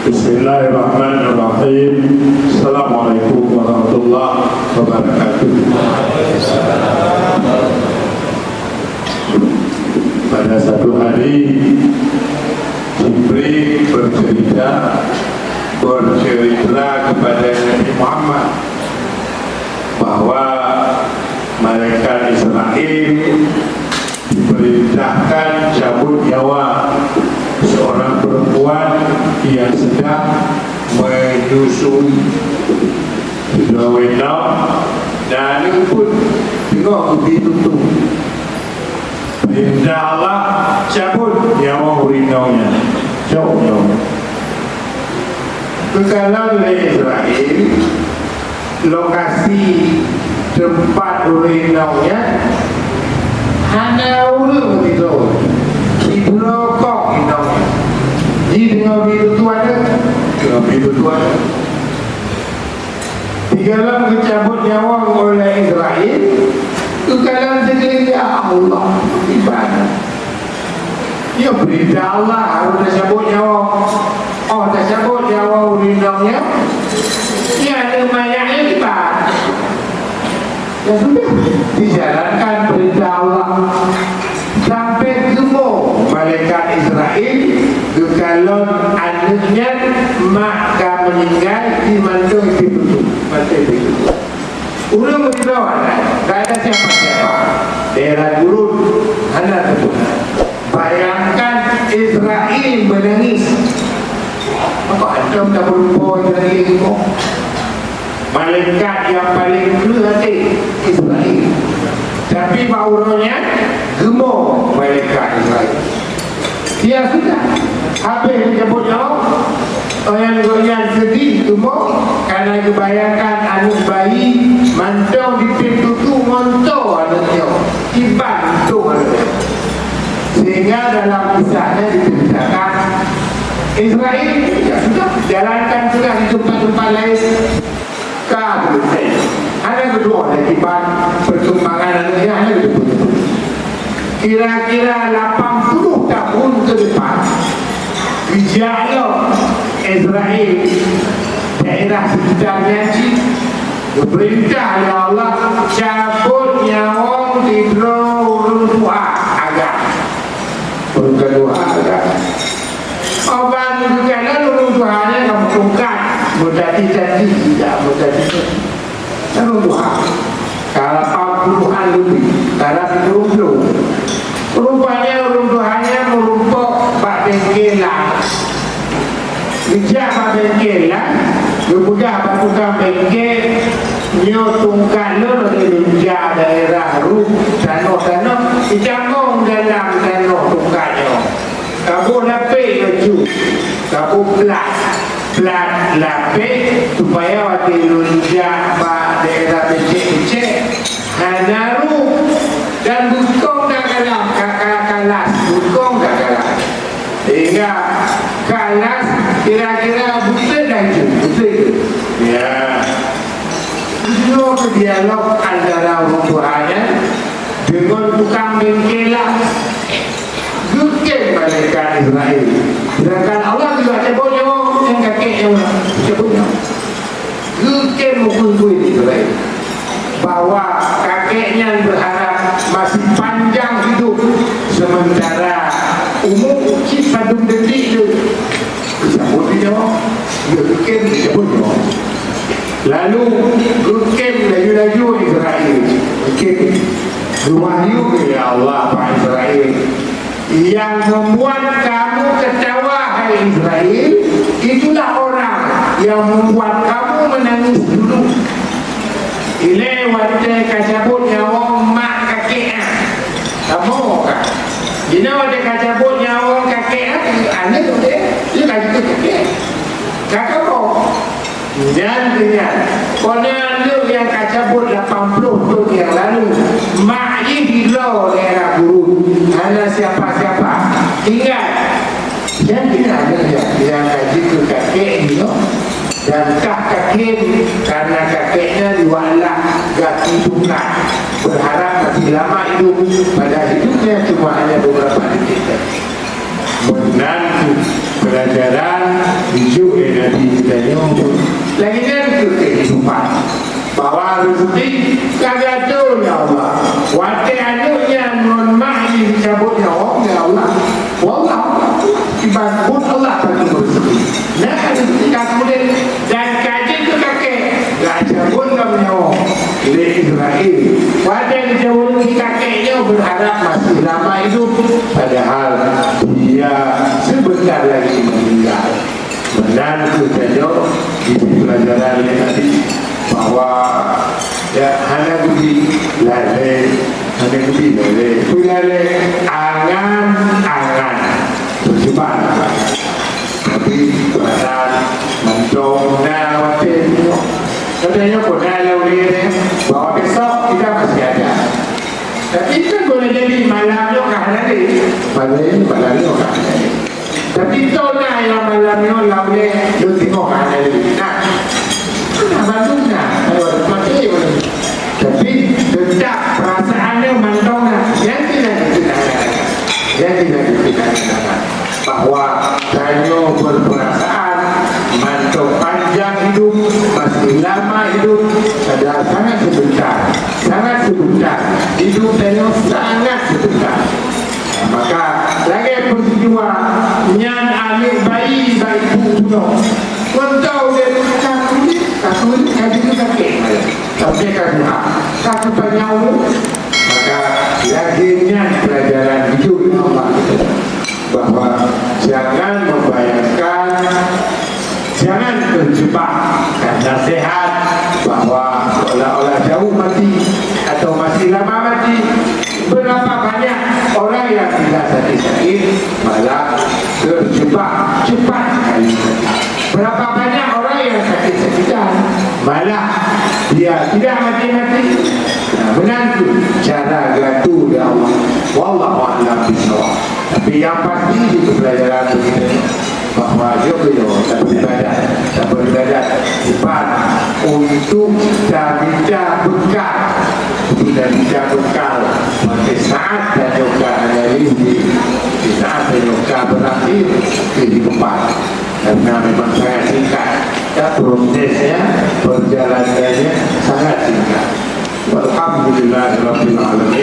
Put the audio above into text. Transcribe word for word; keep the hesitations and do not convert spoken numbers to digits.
Bismillahirrahmanirrahim. Assalamualaikum warahmatullahi wabarakatuh. Pada satu hari, Jibril bercerita, bercerita kepada Nabi Muhammad bahwa malaikat Israel diperintahkan cabut nyawa seorang perempuan yang sedang menyusui. Sidroe inong, dan aneuëk pun teungoh geubi tutoe. Perintah Allah, cabut nyawa ureuëng inong nyan. Cabut nyawa. Geukalon lé Israel lokasi teumpat ureuëng inong nyan, hana ureuëng sidroe. Sidroe kok inong nyan. Ji teungoh bi tutoe aneuëk, teungoh bi tutoe aneuëk. Dikalon geucabut nyawa oleh Israel, geukalon sigoe, "Ya Allah, ibadah." Ya, perintah Allah harus tacabut nyawa. Oh, tacabut nyawa ureuëng inong nyan, ya, aneuëk manyak nyan ibadah. Ya sudah, dijalankan perintah Allah. Sampai geumo malaikat Israel geukalon aneuëk nyan, mak ka meuninggai, di mantong ipi peutu, mantong ipi peutu. Ureuëng meusidroe hana, tak ada siapa-siapa. Daerah gurun, hana teupeue. Bayangkan Israel meunangis. Maka hantom tapeurumpok Israel nyoe. Malaikat nyang paleng kreueh até Israel. Tapi bak uroe nyan geumo malaikat Israel. Ya sudah, habéh geucabut nyoe, nyan gobnyan seudeh geumo, karena geubayangkan aneuëk bayi mantong di pintoe ngon toe aneuëk nyoe, iban pintoe aneuëk nyoe. Sehingga dalam kisah nyan diceritakan, Israel, ya sudah, jalankan sudah di tempat-tempat lain. Ka beutôi. Hana geuduek lé kiban perkembangan aneuëk nyan, hana geuduek. Kira-kira lapan puluh tahun ke depan, geujak lom Israel daerah sekitar nyan cit geupeurintah lé Allah cabot nyawöng sidroe ureuëng tuha agam. Ureuëng tuha agam. Óh ban geukalon ureuëng tuha nyan ka meutungkat, meutati-tati, tidak meutati-tati. Ureuëng tuha, ka lapan puluhan leubeh, ka rab sikureueng ploh. Rupanya ureuëng tuha nyan meurumpok bak bengke lam. Geujak bak bengke lam, geupeugah bak tukang bengke, "Nyoe tungkat lôn lôn jak daerah Rum, tanoh-tanoh, itamong dalam tanoh tungkat nyoe." Kaboh lapék laju, kaboh plat, plat lapék, supaya watée lôn jak bak daerah becek-becek, hana ruek, dan beukong that kalam, ka, ka, kalas, beukong that kalas. Sehingga kalas kira-kira beutôi laju, beutôi. Ya. Nyoe keuh dialog antara ureuëng tuha nyan deungon tukang bengke lam. Geukém malaikat Israel. Sedangkan Allah juga cabot nyawa nyang kakek nyan, cabot nyawa. Geukém meukeuen-keuen Israel bahwa kakek nyan berharap masih panjang hidup, sementara umu cit padum detik tu. Geusabot nyoe, geukém geusabot nyoe. Lalu geukém laju-laju Israel. Geukém. Geuwahyu lé Allah bak Israel, "Yang membuat kamu tertawa, hai Israel, itulah orang yang membuat kamu menangis dulu." Ilée watée ka cabot nyawöng mak kakek nyan. Kamoe ka. Jinoe watée ka cabot nyawöng kakek nyan, aneuëk udeb, dia ka jeuet kakek. Ka kamoe. Nyan keuh nyan. Kona aneuëk nyang ka cabot lapan ploh thon nyang lalu, mak jih di droe daerah gurun, hana siapa-siapa. Ingat, nyan keuh nyan aneuëk nyan nyang ka jeuet keu kakek jinoe. Dan kah kakek, karena kakeknya diwaklah gaki tungkat. Berharap masih lama hidup, padahal hidupnya cuma hanya beberapa detik saja. Meunan kheueh peulajaran jijok lé Nabi geutanyoe. Lagèe nyan kheueh keuhidupan. Bahwa rezeki ka geuatur lé Allah. Watèe aneuk nyan ngon mak jih jicabot nyawöng lé Allah, wallah, iban buet Allah bagi rezeki. Nah, rezeki ka tuléh dan ka jeuet keu kakek, ka jicabot lom nyawöng lé Israel. Watèe jicabot keu kakek nyoe, berharap masih lama hidup, padahal dia sebentar lagi meninggal. Meunan kheueh tanyoe jibri peulajaran lé Nabi bahwa, ya, hana geubri lalè, hana geubri lalè. Peue lalè? Angan-angan. Teucubah. Tapi peurasaan mantong na watèe nyoe. Watèe nyoe pun na lam ulèe, bahwa besok kita masih ada. Tapi kan boleh jadi malam nyoe ka hana lé. Malam, malam nyoe ka hana lé. Tapi toh na nyang malam nyoe lam ulèe, lôn teungoh ka hana lé. Nah. Nah, bandum na. Ayo, ada mati boleh. Tapi tetap perasaan nyoe mantong na. Nyang tidak dikenal. Nyang tidak dikenal. Bahwa tanyoe berperasaan mantong panjang hidup, masih lama hidup, padahal sangat sebentar. Sangat sebentar. Hidup tanyoe sangat sebentar. Maka, lagèe peuristiwa nyan, aneuk bayi bak ibu bunoe. Mantong dia takut, takut, jadi sakét. Tapi ka tuha, takut nyawa. Maka, lagèe nyan peulajaran hidup Allah, bahwa jangan membayangkan, jangan terjebak karena sehat, bahwa seolah-olah jauh mati atau masih lama mati. Berapa banyak orang yang tidak sakit-sakit malah terjebak cepat sekali sakit. Berapa banyak orang yang sakit-sakitan malah dia tidak mati-mati. Nah, meunan kheueh cara geuatur lé Allah. Wallahu a'lam bishawab. Tapi nyang pasti di pelajaran begitu, bahwa jeuet keu nyoe taberibadat, taberibadat iban untuk tabita bekal, untuk tabita bekal bagi saat tanyoe ka hana lé, di saat tanyoe ka berakhir kehidupan. Karena memang sangat singkat, ya, prosesnya, perjalanannya sangat singkat. Walhamdulillahirabbil alamin.